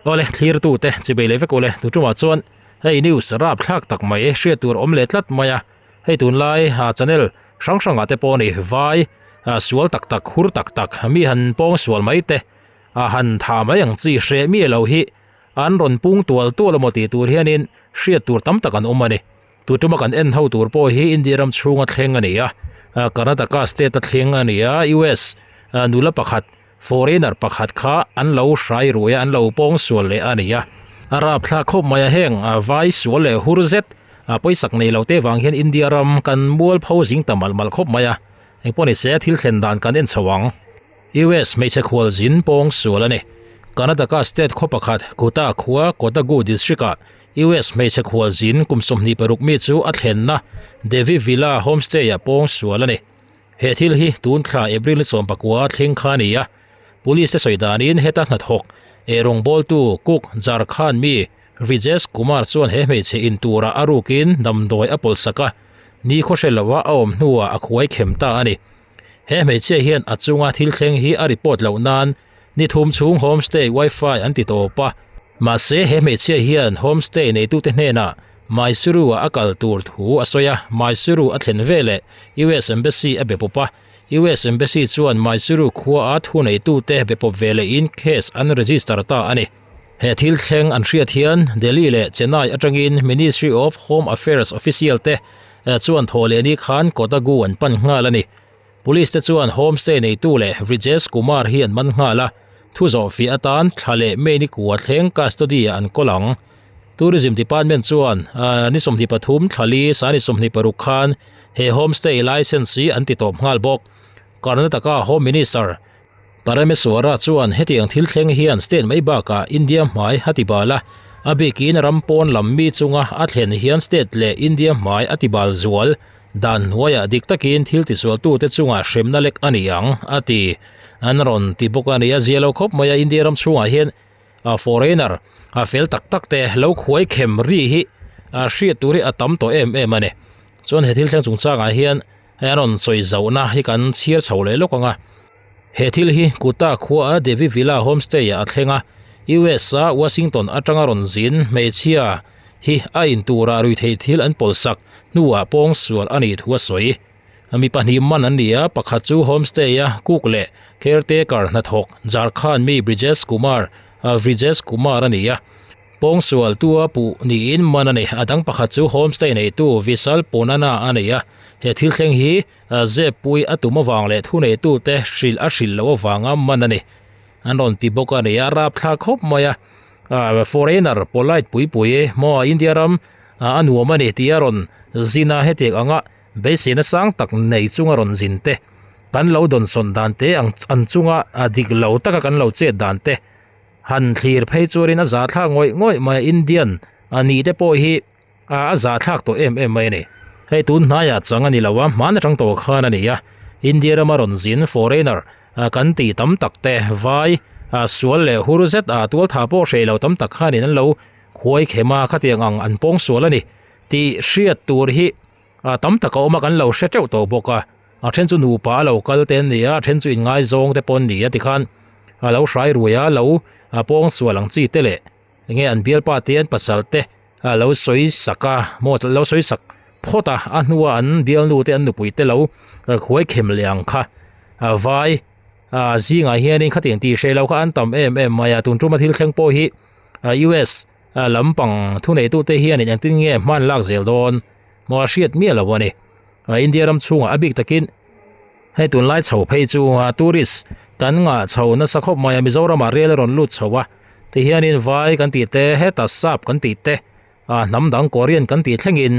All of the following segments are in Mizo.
Awle thlirtu te chibei leh vek ule tu tumah chuan hei news rap thlak tak mai hriat tur awm leh tlat mai a hei tunlai ah channel hrang hrang ah te pawh ni vai ah sual tak tak hur tak tak mi han pawng sual mai te ah han tha mai ang chi hreh mi lo hi an rawn pung tual tual emaw tih tur hianin hriat tur tam tak an awm a ni tu tuma kan en ho tur pawh hi India ram chhunga thleng a ni a ah Karnataka state a thleng a ni a US ah nula pakhat Foreigner pakhat kha an lo hrai rui a, an lo pawng sual leh a ni a. A rapthlak khawp mai a, heng vai sual leh hur zet a pawisak nei lo te vang hian India ram kan mual pho zing ta malh malh khawp mai a. Engpawh ni se thil thlen dan kan en chho ang. US hmeichhe khual zin pawng sual a ni. Karnataka state khaw pakhat Kota khua Kodagu district ah US hmeichhe khual zin kum 26 mi chu a thlenna Devi Villa homestay ah pawng sual a ni. He thil hi tun thla April ni 19 thleng kha a ni a, Police te sawi danin heta hnathawk eh rawngbawltu cook Jharkhand mi Vrijesh Kumar chuan he hmeichhe in turah a rukin damdawi a pawlhsak a, ni khawhre loha a awm hnuah a khuai khem ta a ni. He hmeichhia hian a chunga thil thleng hi a report loh nan ni thum chhung homestay wifi an ti tawp a, mahse he hmeichhia hian homestay neitute hnenah Mysuru-ah a kal tur thu a sawi a, Mysuru a thlen veleh US Embassy a be pawp a, US Embassy chuan Mysuru khuaa thuneitute be pawp velehin case an register ta a ni. He thil thleng an hriat hian Delhi leh Chennai atangin Ministry of Home Affairs official te chuan thawhlehni khan Kodagu an pan nghal a ni. Police te chuan homestay neitu leh Vrijesh Kumar hi an man nghal a, thu zawhfiah atan thla leh May ni kua thleng custody-ah an kawl ang. Tourism Department chuan ni 23 thla li sa ni 26 khan he homestay license hi an ti tawp nghal bawk. Karnataka Home Minister Parameswara chuan hetiang thil thleng hian state mai bakah India hmai a ti bal a, a bikin ram pawn lam mi chunga a thlen hian state leh India hmai a ti bal zual. Dan hnuaiah dik takin thil tisualtute chungah hremna lek a ni ang, a ti. An rawn ti bawk a ni. A zia lo khawp mai a, India ram chhungah hian foreigner a fel tak tak te lo khuai khem ri hi a hriat tur hi a tam tawh em em a ni. Chuan he thil thleng chungchangah hian hei an rawn sawi zauhna hi kan chhiar chho leh lawk ang a. He thil hi Kuta khua Devi Villa homestay ah a thleng a, US a Washington atanga rawn zin hmeichhia hi a in turah ruithei thil an pawlsak hnuah pawng sual a nih thu a sawi. Mi pahnih man an ni a, pakhat chu homestay a cook leh caretaker hnathawk Jharkhand mi Brijesh Kumar Vrijesh Kumar a ni a. Pawngsual tua puh niin man a ni. A dang pakhat chu homestay neitu Vishal Ponana a ni a. He thil thleng hi Zeppui a tum avang leh thuneitute hrilh a hrilh loh avanga man a ni. An rawn ti bawk a ni. A rapthlak khawp mai a. Foreigner polite pui pui maw India ram a nuam a ni tih a rawn zin a. Hetiang anga beiseina sang tak nei chunga rawn zin te, kan lo dawnsawn dan te an chunga dik lo taka kan lo chet dan te han thlir phei chuanin a zahthlak ngawih ngawih mai a. Indian a nih te pawh hi a zahthlak tawh em em mai a ni. Hei tun hnaiah chang a ni lo a, hmaan atang tawh khan a ni a, India rama rawn zin foreigner kan tih tam tak te, vai sual leh hur zet a tualtha pawh hreh lo tam tak khanin an lo khuai khem a, khatiang ang an pawng sual a ni tih hriat tur hi tam tak a awm a, kan lo hre teuh tawh bawk a. A then chu nupa a lo kal te an ni a, a then chu inngaizawng te pawh an ni a tikhan a lo hrai ruai a, lo pawng sual ang chi te leh enge an bialpa te an pasal te a lo sawi sak a maw lo sawi sak phawt a a hnua an bialnu te an nupui te lo khuai khem leh ang kha a vai a zingah hianin khatiang tih hreh lo kha an tam em em mai a tun tuma thil thleng pawh hi US lampang thuneitute hianin engtin nge hman lak zel dawn maw a hriat miah lo a ni India ram chhungah a bik takin hei tunlai chho phei chu tourist kan ngah chho nasa khawp mai a Mizoramah rel a rawn lut chho a tihianin vai kan tih te heta sap kan tih te ah hnam dang Korean kan tih thlengin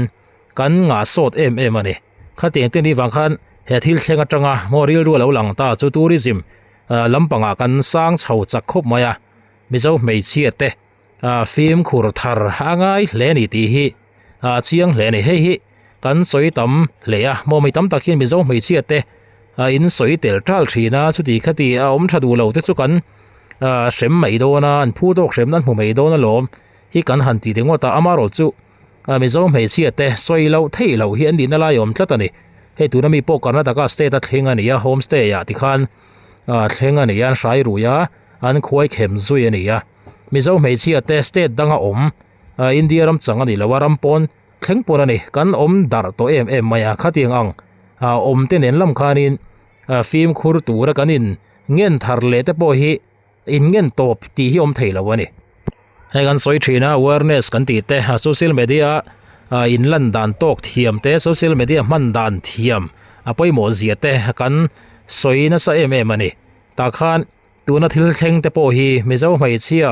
kan ngah sawt em em a ni khatiang te ni vang khan he thil thleng atanga maw rilru a lo lang ta chu tourism lampangah kan sang chho chak khawp mai a Mizo hmeichhia te ah fimkhur thar a ngai hle a ni tih hi ah chiang hle a ni hei hi kan sawi tam hle a maw mi tam tak hian mizo hmeichhia te ah in sawi tel tal thin a chuti khati a awm tha duh lo te chu kan ah hrem mai dawn a an phu tawk hrem nan hmu mai dawn alawm hi kan han ti ringawt a amarawh chu ah mizo hmeichhia te sawi loh theih loh hi an nihna lai a awm tlat a ni hei tuna mi pawh Karnataka state a thleng a ni a homestay ah tikhan ah thleng a ni a an hrai rui a an khuai khem zui a ni a. Mizo hmeichhia te state danga awm ah India ram chang a ni lo a ram pawn thleng pawn a ni kan awm darh tawh em em mai a khatiang ang ah awm te nen lam khanin ah fimkhur tura kan in ngen thar leh te pawh hi in ngen tawp tih hi awm thei lo a ni. Hei kan sawi thin a awareness kan tih te a social media ah in lan dan tawk thiam te social media hman dan thiam a pawimawh zia te kan sawi nasa em em a ni tah khan tuna thil thleng te pawh hi Mizo hmeichhia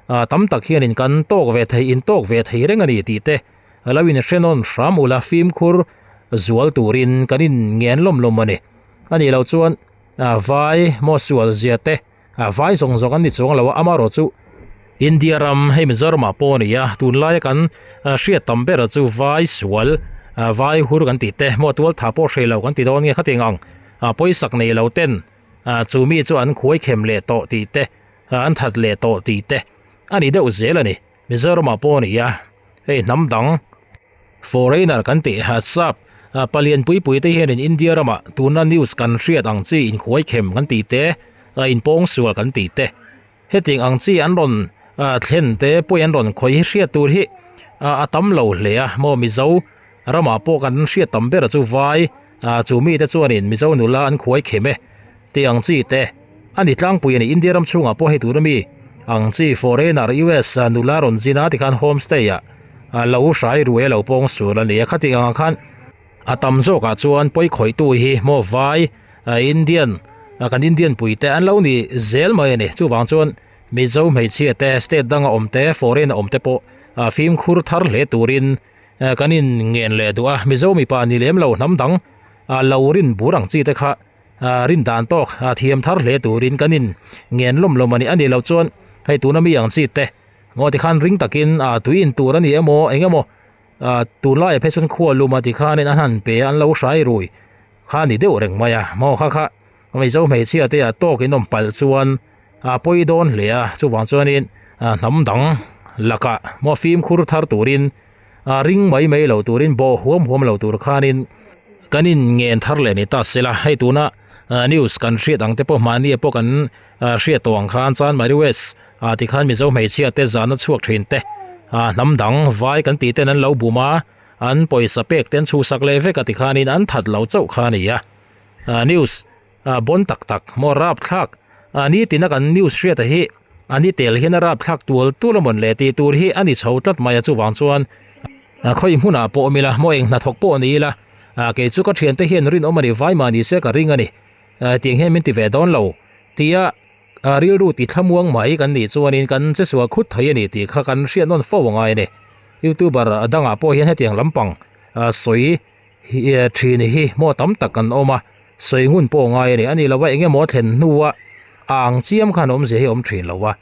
ah tam tak hianin kan tawk ve thei in tawk ve thei reng a ni tih te lo in hre nawn hram ula fimkhur zual turin kan in ngen lawm lawm a ni a nih loh chuan ah vai maw sual zia te. A vai zawng zawng an ni chuang lo a, amaherawh chu India ram hei Mizoram ah pawh a ni a, tunlaia kan hriat tam ber chu vai sual vai hur kan tih te maw tual tha pawh hreh lo kan ti dawn nge khatiang ang pawisak nei lo ten chu mi chu an khuai khem leh tawh tih te an that leh tawh tih te a ni deuh zel a ni Mizoram ah pawh a ni a, hei hnam dang. Foreigner kan tih ha sap palian pui pui te hianin India ramah tuna news kan hriat ang chi inkhuai khem kan tih te, inpawng sual kan tih te, hetiang ang chi an rawn thlen te pawi an rawn khawih hi hriat tur hi a tam lo hle a, maw Mizo ramah pawh kan hriat tam ber chu vai chu mite chuanin Mizo nula an khuai khem e. Tih ang chi te a ni tlangpui a ni. India ram chhungah pawh hei tur ami ang chi foreigner US nula rawn zin a tikhan homestay ah lo hrai ruai a lo pawng sul a ni a. Khatih angah khan a tam zawkah chuan pawi khawihtu hi maw vai Indian kan Indian pui te an lo ni zel mai a ni. Chuvang chuan Mizo hmeichhia te state danga awm te foreign a awm te pawh fimkhur thar hle turin kan in ngen leh duh a. Mizo mipa ni lem lo hnam dang lo rin bur ang chi te kha. Ah rin dan tawk ah thiam thar hle turin kan in ngen lawm lawm a ni. A nih loh chuan hei tuna mi ang chi te maw tikhan ring takin ah tui in tur a ni emaw eng emaw ah tunlaiah phei chuan khua lum a tikhanin an han pe a an lo hrai rui kha a ni deuh reng mai a maw kha kha Mizo hmeichhia te ah tawk in awm palh chuan ah pawi dawn hle a chuvang chuanin ah hnam dang lakah maw fimkhur thar turin ah ring mai mai lo turin bawh huam huam lo tur khanin kan in ngen thar leh ni ta sela hei tuna ah news kan hriat ang te pawh mahni ah pawh kan ah hriat tawh ang khan chuan Mary West ah tikhan Mizo hmeichhia te zahna chhuak thin te ah hnam dang vai kan tih ten an lo bum a an pawisa pek te an chhuhsak leh vek a tikhanin an that lo chauh kha a ni a ah news ah bawn tak tak maw rapthlak ah nitin a kan news hriat a hi a ni tel hian a rapthlak tual tual a mawn le tih tur hi a ni chho tlat mai a chuvang chuan ah khawi hmunah pawh awm ila maw eng hnathawk pawh ni ila ah kei chu ka thiante hian rinawm a ni vai mah ni se ka ring a ni ah tiang hian min ti ve dawn lo tia ah rilru ti thlamuang mai kan nih chuanin kan che sual khut thei a ni tih kha kan hriat nawn fo angai a ni youtuber dangah pawh hian hetiang lampang ah sawi hi thin hi maw tam tak kan awm a sawi ngun pawh ngai a ni a ni lo a eng emaw a thlen hnua a ang chiam khan awmzia hi a awm thin lo a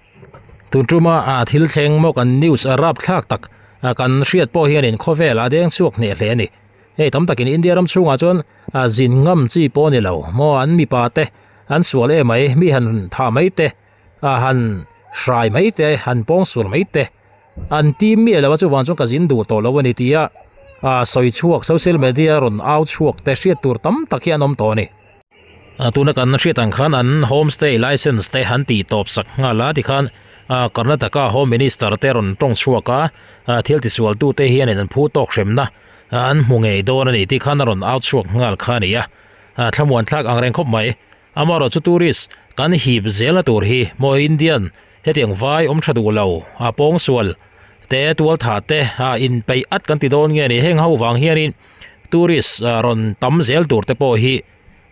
tun tuma ah thil thleng maw kan news a rapthlak tak ah kan hriat pawh hianin khawvel a deng chhuak hneh hle a ni hei tam takin India ram chhungah chuan ah zin ngam chi pawh a ni lo maw an mipa te an sual em mai mi han thah mai te ah han hrai mai te han pawng sual mai te. An team miah lo a chuvang chuan ka zin duh tawh lo a ni tia ah sawi chhuak social media rawn au chhuak te hriat tur tam tak hi an awm tawh a ni. Tuna kan hriat ang khan an homestay license te han tih tawp sak nghal a tikhan ah Karnataka home minister te rawn tawng chhuak a ah thil tisual tu te hianin an phu tawk hremna an hmu ngei dawn a ni tikhan a rawn au chhuak nghal kha a ni a ah thlamuan thlak ang reng khawp mai. Amaherawh chu tourist kan hip zelna tur hi maw Indian Hetiang vai awm tha duh lo, a pawngsual te, tualtha te a inpeih at kan ti dawn nge ni. Heng ho vang hianin tourist rawn tam zel tur te pawh hi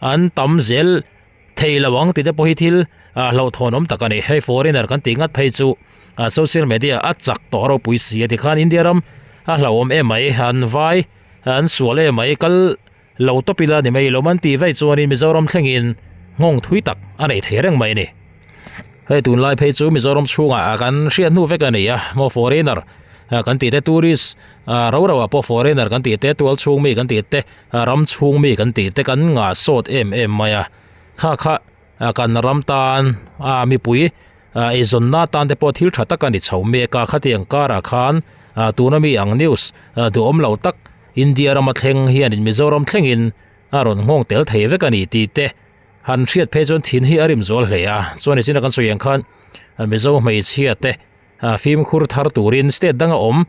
an tam zel thei lo ang tih te pawh hi thil hlauhthawn awm tak a ni. Hei foreigner kan tih ngat phei chu social media a chak tawh ropui si a tikhan India ram a hlauhawm em mai, an vai an sual em mai kal Lo tawp ila ni mai lo man tih vaih chuanin Mizoram thlengin nghawng thui tak a nei thei reng mai a ni. Hei tunlai phei chu Mizoram chhungah kan hriat hnu vek a ni a, maw foreigner kan tih te tourist ro ro ah pawh foreigner kan tih te tual chhung mi kan tih te ram chhung mi kan tih te kan ngah sawt em em mai a, kha kha kan ram tan a mipui eizawnna tan te pawh thil tha tak a ni chho mek a, khatiang karah khan tuna mi ang news duhawm lo tak India rama thleng hianin Mizoram thlengin a rawn nghawng tel thei vek a ni tih te han hriat phei chuan thin hi a rim zual hle a, chuan nichina kan sawi ang khan Mizo hmeichhia te. Fimkhur thar turin state danga awm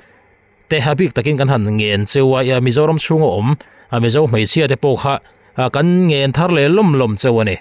te a bik takin kan han ngen cheu a, Mizoram chhunga awm Mizo hmeichhia te pawh kha kan ngen thar leh lawm lawm cheu a ni.